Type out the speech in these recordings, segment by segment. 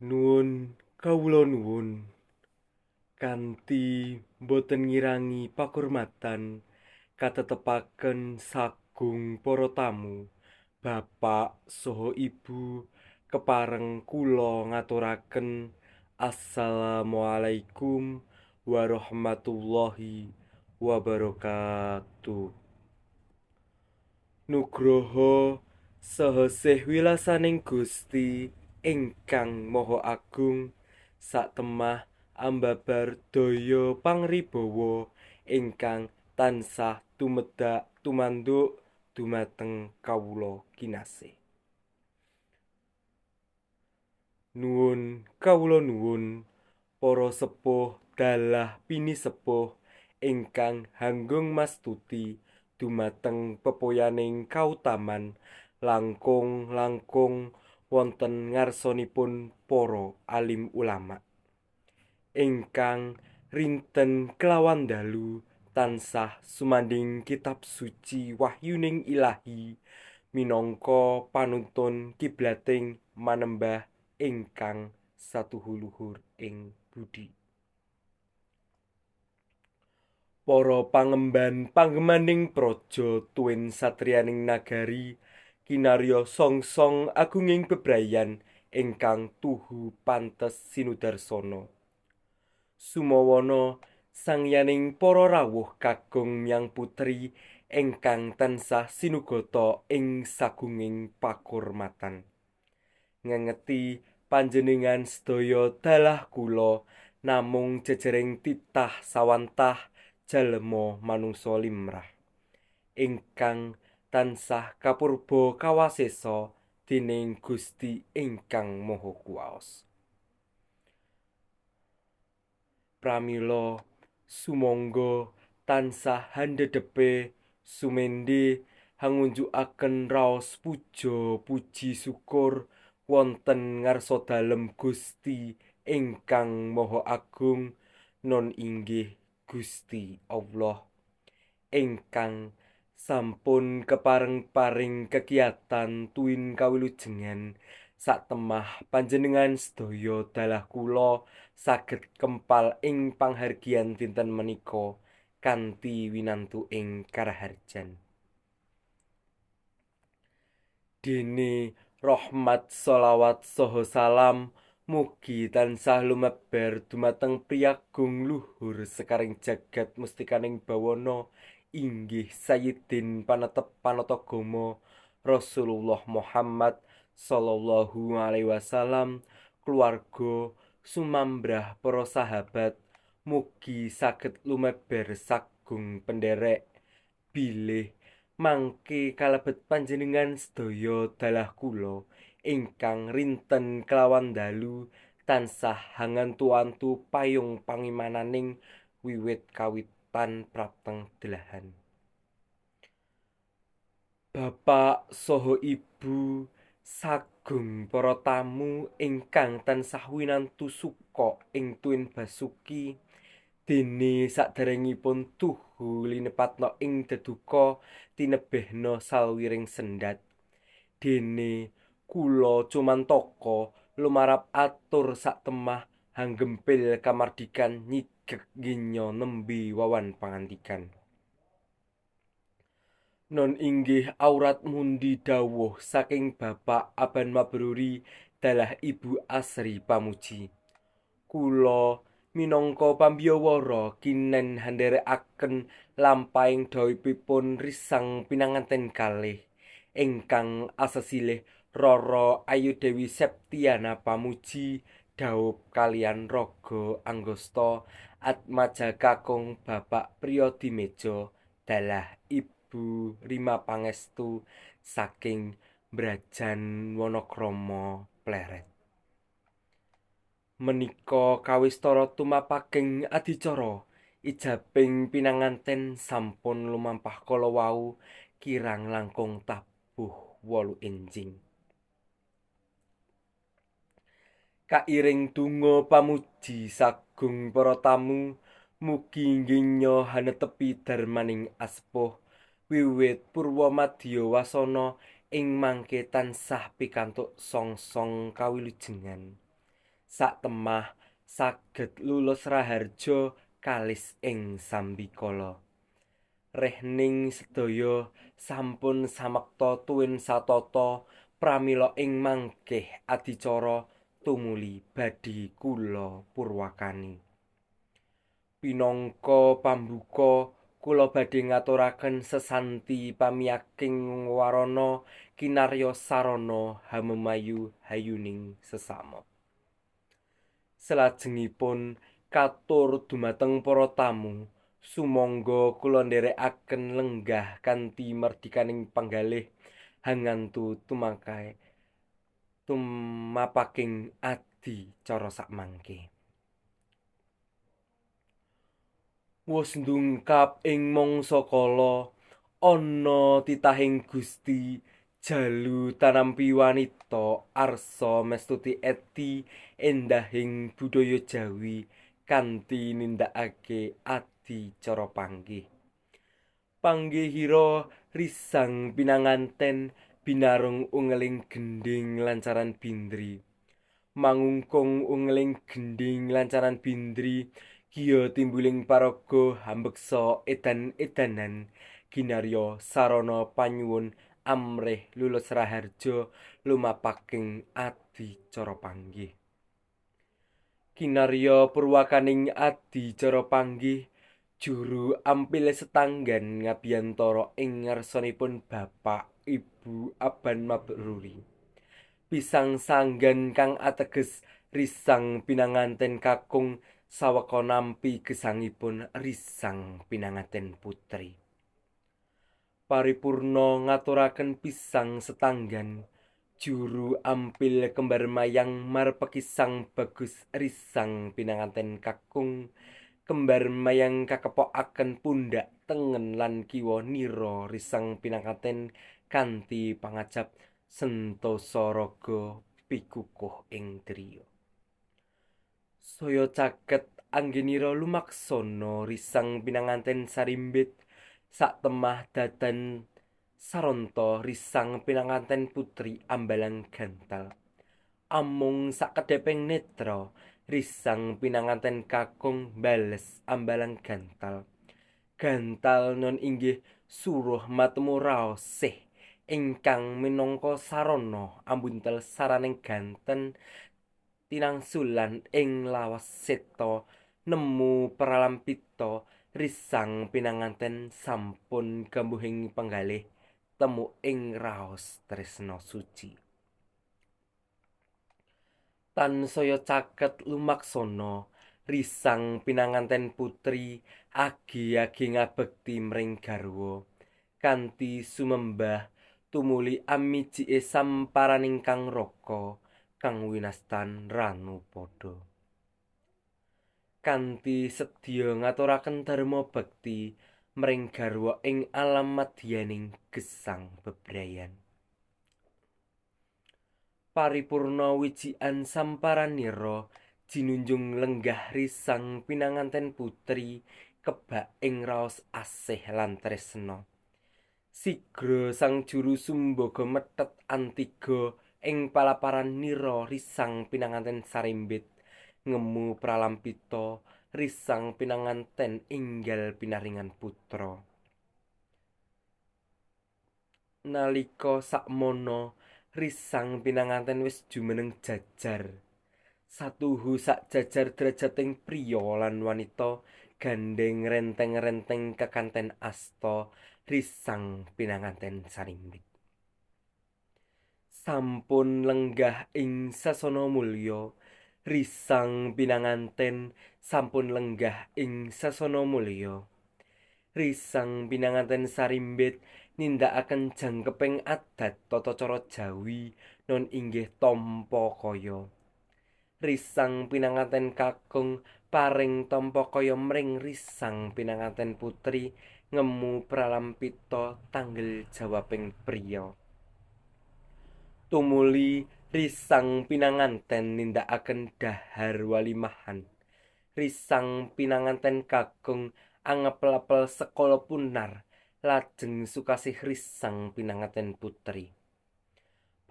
Nuwun kawula nuwun kanthi boten ngirangi pakurmatan katetepaken sagung para tamu, bapak saha ibu, kepareng kula ngaturaken assalamualaikum warahmatullahi wabarakatuh. Nugroho saha sih wilasaning Gusti ingkang Maha Agung satemah ambabar daya pangribawa ingkang tansah tumedhak tumanduk dumateng kawula kinasih. Nuwun kawula nuwun para sepuh dalah pinisepuh ingkang hanggung mastuti dumateng pepoyaning kautaman langkung-langkung wonten ngarsanipun para alim ulama ingkang rinten kelawan dalu tansah sumandhing kitab suci wahyuning ilahi minangka panuntun kiblating manembah ingkang satuhu luhur ing budi. Para pangemban panggemaning praja tuwin satriyaning nagari kinarya songsong agunging bebrayan ingkang tuhu pantes sinudarsana. Sumawana sangyaning para rawuh kakung myang putri ingkang tansah sinugata ing sagunging pakurmatan. Ngengeti panjenengan sedaya dalah kula namung jejering titah sawantah jalma manungsa limrah ingkang tansah kapurba kawasesa dening Gusti ingkang Maha Kuwaos. Pramila sumangga tansah handhedhepe sumendhe hangunjukaken raos puja puji syukur wonten ngarsa dalem Gusti ingkang Maha Agung non inggih Gusti Allah ingkang sampun kepareng paring kekiyatan tuwin kawilujengan satemah panjenengan sedaya dalah kula saged kempal ing panghargyan dinten menika kanthi winantu ing karaharjan. Dene rahmat sholawat saha salam mugi tansah lumebar dumateng priyagung luhur sekaring jagat mustikaning bawana inggih Sayyidin panetep panatagama Rasulullah Muhammad sallallahu alaihi wasallam, keluarga sumambrah para sahabat mugi saged lumebar sagung penderek bilih mangke kalebet panjenengan sedaya dalah kula ingkang rinten kelawan dalu tansah hangantu-antu payung pangimananing wiwit kawitan prapteng delahan. Bapak saha ibu sagung para tamu ingkang tansah winantu suka ing tuwin basuki dene saderengipun tuhu linepatna ing deduka tinebihna salwiring sendhat. Dene kula cumantaka lumarap atur satemah hanggempil kamardikan nyigek ginya nembe wawan pangandikan. Non inggih aurat mundi dawuh saking Bapak Aban Mabruri dalah Ibu Asri Pamuji. Kula minangka pambiyawara kinen handherekaken lampahing dhawuhipun risang pinanganten kalih ingkang asesilih Rara Ayu Dewi Septiana Pamuji dhaup kaliyan raga Anggasta Atmaja kakung Bapak Priyodimeja dalah Ibu Rima Pangestu saking Brajan Wanakrama Pleret. Menika kawistara tumapaking adicara ijabing pinanganten sampun lumampah kala wau kirang langkung tabuh 8 enjing. Kairing donga pamuji sagung para tamu mugi nginya hanetepi darmaning asepuh wiwit purwa madya wasana ing mangke tansah pikantuk songsong kawilujengan. Satemah saged lulus raharja kalis ing sambikala. Rehning sedaya sampun samekta tuwin satata, pramila ing mangkih adicara tumuli badhe kula purwakani. Pinangka pambuka kula badhe ngaturaken sesanti pamiyaking warana kinarya sarana hamemayu hayuning sesama. Salajengipun katur dumateng para tamu, sumangga kula nderekaken lenggah kanthi mardikaning panggalih hangantu tumakae tumapaking adicara sakmangke. Wus ndungkap ing mangsa kala ana titahing Gusti jalu tanampi wanita arsa mestuti eti endahing budaya Jawi kanthi nindakake adicara panggih. Panggihira risang pinanganten binarung ungeling gendhing lancaran bindri. Mangungkung ungeling gendhing lancaran bindri giya timbuling paraga hambeksa edan-edanan ginarya sarana panyuwun amrih lulus raharja lumapaking adicara panggih. Kinarya purwakaning adicara panggih juru ampil setanggan ngabiyantara ing ngarsanipun Bapak Ibu Aban Mabruri. Pisang sanggan kang ateges risang pinanganten kakung saweka nampi gesangipun risang pinanganten putri. Paripurna ngaturaken pisang setanggan juru ampil kembar mayang marpeki sang bagus risang pinanganten kakung kembar mayang kakepokaken pundak tengen lan kiwa nira risang pinanganten kanthi pangajap sentosa raga pikukuh ing driya. Saya caket anggenira lumaksana risang pinanganten sarimbit satemah dadan saranta risang pinanganten putri ambalang gantal. Amung sakedheping netra risang pinanganten kakung bales ambalang gantal. Gantal non inggih suruh matemu raosih ingkang minangka sarana ambuntel saraning ganten tinangsulan ing lawas seta nemu pralampita risang pinanganten sampun gambuhing penggalih temu ing raos tresna suci. Tansaya caket lumaksana risang pinanganten putri agi-agi ngabekti mring garwa kanthi sumembah tumuli amijike samparaning kang raka kang winastan Ranupada. Kanthi sedya ngaturaken dharma bekti mring garwa ing alam madyaning gesang bebrayan. Paripurna wijikan samparanira jinunjung lenggah risang pinanganten putri kebak ing raos asih lan tresna. Sigra sang juru sumbaga methet antiga ing palaparan nira risang pinanganten sarimbit ngemu pralampita risang pinanganten enggal pinaringan putra. Nalika sakmana risang pinanganten wis jumeneng jajar. Satuhu sak jajar drajating priya lan wanita gandheng renteng-renteng kekanten asta risang pinanganten sarimbit. Sampun lenggah ing sasana mulya risang pinanganten sampun lenggah ing sasana mulya. Risang pinanganten sarimbit nindakaken jangkeping adat tata cara Jawi non inggih tampa kaya. Risang pinanganten kakung paring tampa kaya mring risang pinanganten putri ngemu pralampita tanggel jawabing priya. Tumuli risang pinanganten nindakaken dhahar walimahan. Risang pinanganten kakung angepel-epel sekala punar lajeng sukasih risang pinanganten putri.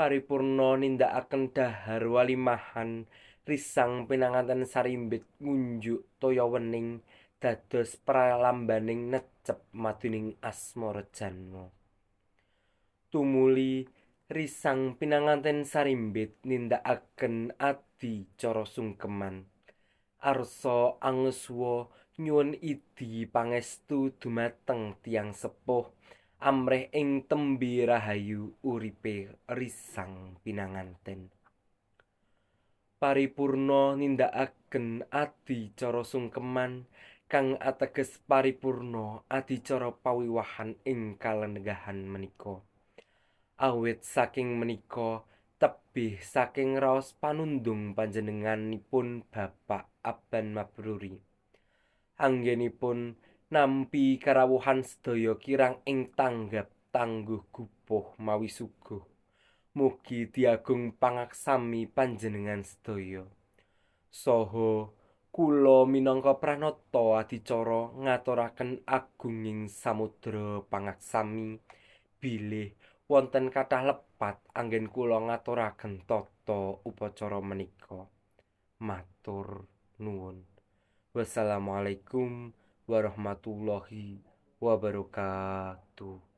Paripurna nindakaken dhahar walimahan risang pinanganten sarimbit ngunjuk toya wening dados pralambaning necep maduning asmara janma. Tumuli risang pinanganten sarimbit nindakaken adicara sungkeman. Arsa angeswa nyuwun idi pangestu dumateng tiyang sepuh amrih ing tembe rahayu uripe risang pinanganten. Paripurna nindakaken adicara sungkeman kang ateges paripurna adicara pawiwahan ing kalenggahan menika. Awit saking menika tebih saking raos panundung panjenenganipun Bapak Abban Mabruri. Anggenipun nampi karawuhan sedaya kirang ing tanggap tangguh gupuh mawi suguh. Mugi diagung pangaksami panjenengan sedaya. Saha kula minangka pranata adicara ngaturaken agunging samudra pangaksami bilih wonten kathah lepat anggen kula ngaturaken tata upacara menika. Matur nuwun. Wassalamualaikum warahmatullahi wabarakatuh.